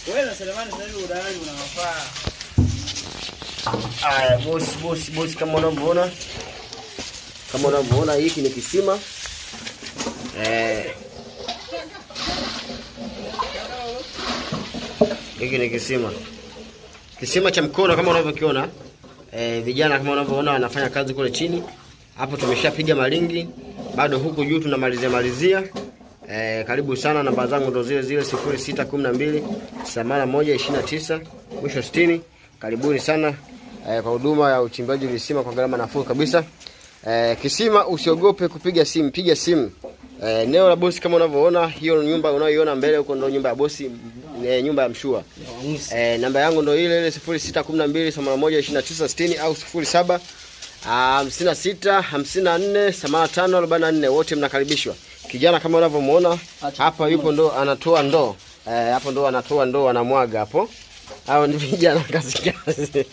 Wewe na Selemani sasa hivi udalali unawafaa. Aya, bosi bosi bosi, kama unavyoona hiki ni kisima. Hiki ni kisima, kisima cha mkono kama unavyokiona. Vijana kama unavyoona wanafanya kazi kule chini. Hapo tumeshapiga maringi, bado huku juu tunamalizia malizia. Karibu sana, namba zangu ndo zile zile 0612 81 29 mwisho 60. Karibuni sana kwa huduma ya uchimbaji visima kwa gharama nafuu kabisa. Kisima usiogope kupiga simu, piga simu. Eneo la bosi kama unavyoona, hiyo nyumba unayoiona mbele huko ndio nyumba ya bosi, nyumba ya mshua. Namba yangu ndio ile ile 0612 81 29 60 au 07 56 54 85 44. Wote mnakaribishwa. Kijana kama unavyomuona hapa yupo ndo anatoa ndoo. Hapo ndo anatoa ndoo anamwaga hapo. Hao ni vijana kazi kazi.